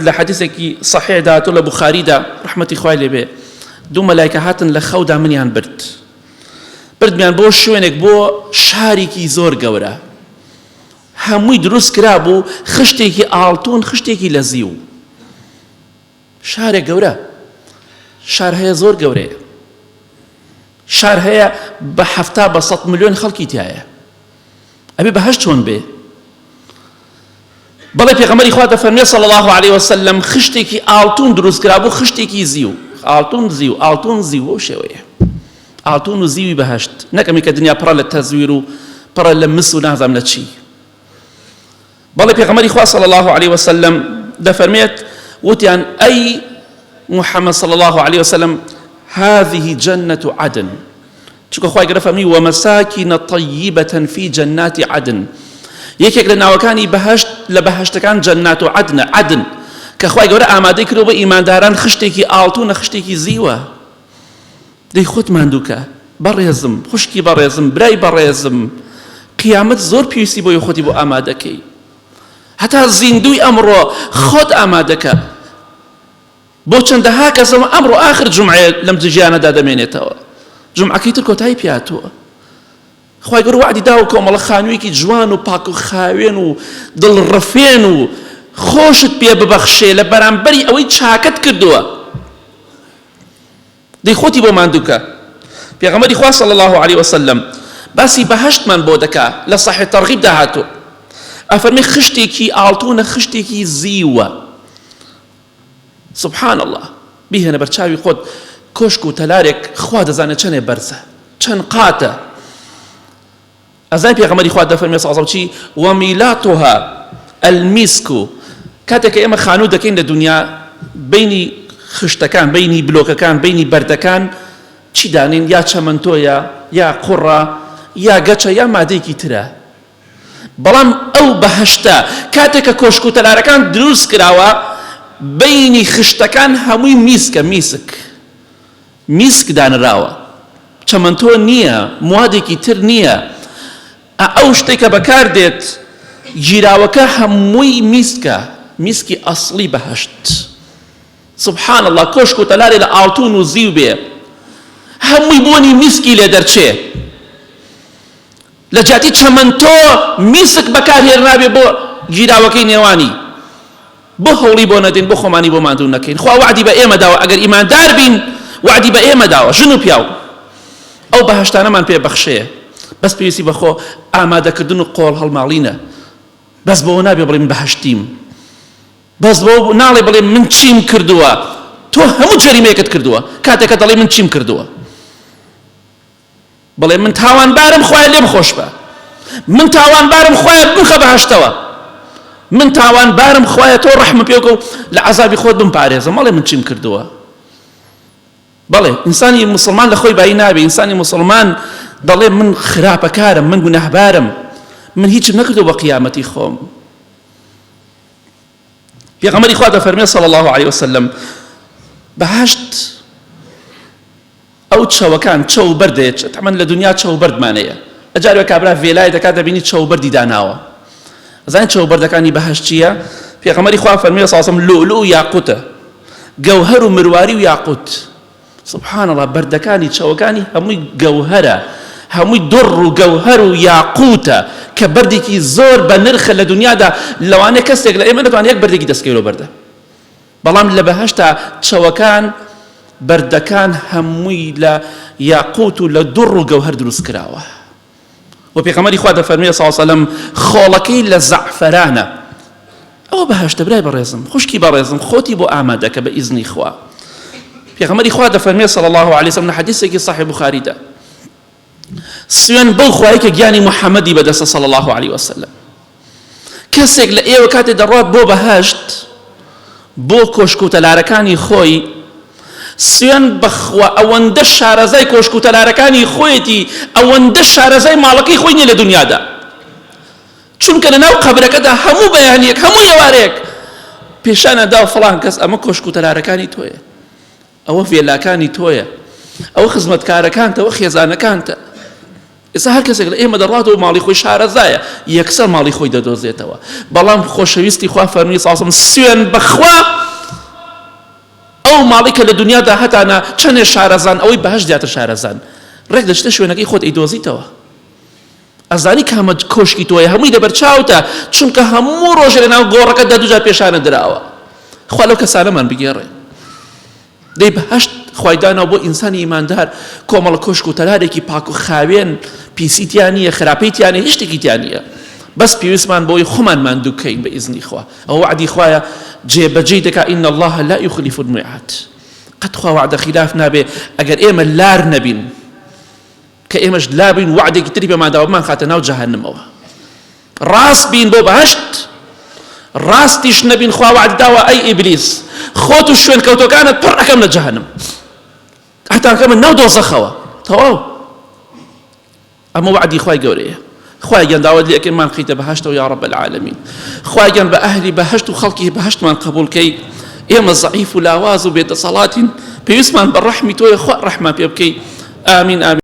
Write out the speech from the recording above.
لە حەدیسێکی سەحیحدا هاتووە لە بوخاریدا ڕەحمەتی خوای لێ بێ دوو مەلایکە هاتن لە خەودا منیان برد بردمیان بۆ شوێنێک بۆ شارێکی زۆر گەورە هەمووی دروست کرابوو خشتێکی ئاڵتون خشتێکی لە زیو شارێک گەورە شار هەیە زۆر گەورەیە شار هەیە بە حەفتا بە سەد ملیۆن خەڵکی تایە ئەبێ بەهەشت چۆن بێ بەڵێ پێغەمبەری خوا دەفەرمێ صلی الله علیه وسلم خشتێکی ئاڵتون دروست کرابوو خشتێکی زیو ئاڵتون زیو ئاڵتون زیو بەو شێوەیە ئاڵتون و زیوی بەهەشت نەکەمی کە دنیا پڕە لە تەزویر و پڕە لە مس و نازانم لە چی بەڵێ پێغەمبەری خوا صلی الله علیه وسلم دەفەرمێت وتیان ئەی محمد صلی الله علیه وسلم هذه جنة عدن چونکە خوای گەورە فەرمی ومساکین طیبە فی جنات عدن یەکێک لە ناوەکانی بەهەشت لە بەهەشتەکان جەنات و عدنە عدن کە خوای گەورە ئامادەی کردووە بۆ ئیمانداران خشتێکی ئاڵتونە خشتێکی زیوە دەی خۆت ماندووکە بەڕێزم خوشکی بەڕێزم برای بەڕێزم قیامەت زۆر پێویستی بۆی خۆتی بۆ ئامادەکەی هەتا زیندوی ئەمڕۆ خۆت ئامادەکە بۆ چەندەها کەس ئەمە ئەمڕۆ ئاخر جومعەیە لەم ژیانەدا دەمێنێتەوە جومعەکەی تر کۆتایی پیاتووە خوای گەورە وەعدی داوە کۆمەڵە خانوویەکی جوان و پاک و خاوێن و دڵڕفێن و خۆشت پێ ببەخشێ لە بەرامبەری ئەوەی چاکەت کردووە دەی خۆتی بۆ ماندووکە پێغەمبەری خوا صلی الله علیه وسلم باسی بەهەشتمان بۆ دەکا لە صحیح تەرغیبدا هاتووە ئەفەرمێ خشتێکی ئاڵتونە خشتێکی زیوە سبحان اللە بیهێنە بەرچاوی خۆت کۆشک و تەلارێک خوا دەزانێت چەنێ بەرزە چەند قاتە ئەزای پێغەمبەری خوا دەفەرمێ صلی الله چی ومیلاتها المسک کاتێک کە ئێمە خانوو دەکەین لە دنیا بینی خشتەکان بینی بلۆکەکان بینی بەردەکان چی دانین یا چەمەنتۆیە یا قوڕە یا گەچە یا مادەیەکی ترە بەڵام ئەو بەهەشتە کاتێک کە کۆشک و تەلارەکان دروست کراوە بەینی خشتەکان هەمووی میسکە میسک میسک دانراوە چەمەنتۆ نییە موادێکی تر نییە ئەو شتێک کە بەکار دێت گیراوەکە هەمووی میسکە میسکی ئەسڵی بەهەشت سبحان اللە کۆشک و تەلارێ لە ئاڵتون و زیو بێ هەمووی بۆنی میسکی لێ دەرچێ لە جیاتی چەمەنتۆ میسک بەکار هێنرابێ بۆ گیراوەکەی نێوانی بۆ هەوڵی بۆ نەدەین بۆ خۆمانی بۆ ماندوو نەکەین خوا وەعدی بە ئێمە داوە ئەگەر ئیماندار بین وەعدی بە ئێمە داوە ژن و پیاو ئەو بەهەشتانەمان پێ بەخشێ بەس پێویستی بە خۆ ئامادەکردن و قۆڵ هەڵماڵینە بەس بەوە نابێ بڵێ من بەهەشتیم بەس بۆ ناڵێ بڵێ من چیم کردووە تۆ هەموو جەریمەیەکت کردووە کاتێکە دەڵێ من چیم کردووە بڵێ من تاوانبارم خوایە لێم خۆشبە من تاوانبارم خوایە بمخە بەهەشتەوە من تاوانبارم خوایە تۆ ڕەحمم پێ بکە و لە عەزابی خۆت بمپارێزە مەڵێ من چیم کردووە بەڵێ ئینسانی مسلمان لە خۆی بایی نابێ ئینسانی مسلمان دەڵێ من خراپەکارم من گوناهبارم من هیچم نەکردو بە قیامەتی خۆم پێغەمبەری خوا دەفەرمێ صلی الله علیه وسلم بەهەشت ئەو چەوەکان چەو و بەرد هەیە تەمەن لە دونیا چەو و بەردمان هەیە ئەجارێ کابرا ڤێلای دەکات دەبینی چەو و بەردی داناوە ئەزانی چەو و بەردەکانی بەهەشت چییە پێغەمبەری خوا فەرمووی صلی الله لؤلؤ و یاقوتە گەوهەر و مرواری و یاقوت سبحان الله بەردەکانی چەوەکانی هەمووی گەوهەرە هەمووی دڕ و گەوهەر و یاقوتە کە بەردێکی زۆر بە نرخە لە دنیادا لەوانەیە کەسێک لە ئێمە نەتوانێت یەک بەردێکی دەستکەوێت بەردە بەڵام لە بەهەشتا چەوەکان بەردەکان هەمووی لە یاقوت و لە دوڕ و گەوهەر دروست کراوە و پێغەمبەری خوا دەفەرموێ صلی الله علیه و سلم خۆڵەکەی لە زەعفەرانە ئەوە بەهەشتە برای بەڕێزم خوشکی بەڕێزم خۆتی بۆ ئامادەکە بە ئیزنی خوا پێغەمبەری خوا دەفەرموێ صلی الله علیه وسلم لە حەدیثێکی صحیح بخاریدا سوێن بەو خوایەی کە گیانی محەممەدی بەدەستە صلی الله علیه وسلم کەسێک لە ئێوە کاتێ دەڕوات بۆ بەهەشت بۆ کۆشک و تەلارەکانی خۆی سوێن بەخوا ئەوەندە شارەزای کۆشک و تەلارەکانی خۆیەتی ئەوەندە شارەزای ماڵەکەی خۆی نییە لە دنیادا چونکە لە ناو قەبرەکەدا هەموو بەیانیەک هەموو ئێوارێک پێشانە دا فڵان کەس ئەمە کۆشک و تەلارەکانی تۆیە ئەوە ڤێلاکانی تۆیە ئەوە خزمەتکارەکانتە ئەوە خێزانەکانتە ئێستا هەر کەسێک لە ئێمە دەڕاتەوە ماڵی خۆی شارەزایە یەکسەر ماڵی خۆی دەدۆزێتەوە بەڵام خۆشەویستی خوا فەرمی ساسم سوێن بەخوا. ئەو ماڵی کە لە دنیادا هەتانە چەندێ شارەزان ئەوەی بەهەشت زیاتر شارەزان ڕێک دەچتە شوێنەکەی خۆت ئەیدۆزیتەوە ئەزانی کامە کۆشکی تۆیە هەمووی لەبەر چاوتە چونکە هەموو ڕۆژێ لەناو گۆڕەکەتدا دووجار پێشانە دراوە خوا لەو کەسانەمان بگێڕێ دەی بەهەشت خوای داناو بۆ ئینسانی ئیماندار کۆمەڵە کۆشک و تەلارێکی پاک و خاوێن پیسی تیا نییە خراپەی تیا نییە هیچ شتێکی تیا نییە بەس پێویستمان بۆی خۆمان ماندوو کەین بە ئیزنی خوا ئەوە وەعدی خوایە جێبەجێی دەکا ان الله لا یخلف المیعاد قەت خوا وەعدە خیلاف نابێ ئەگەر ئێمە لار نەبین کە ئێمەش لابین وەعدێکی تری پێمان داوە بمانخاتە ناو جەهەنمەوە ڕاست بین بۆ بەهەشت ڕاستیش نەبین خوا وەعدی داوە ئەی ئیبلیس خۆت و شوێنکەوتەکانت پڕ ئەکەم لە جەهەنم هەتاکەمە ناو دۆزەخەوە تەواو ئەمە وەعدی خوای گەورەیە خوای گیان داوات لێ ئەکەین مان خەیتە بەهەشتەوە یا رب العالمین خوای گیان بە ئەهلی بەهەشت و خەڵکی بەهەشتمان قبوڵ کەی ئێمە زەعیف و لاواز و بێدەسەڵاتین پێویستمان بە ڕەحمی تۆیە خوا ڕەحمان پێ بکەی ئامین ئامین.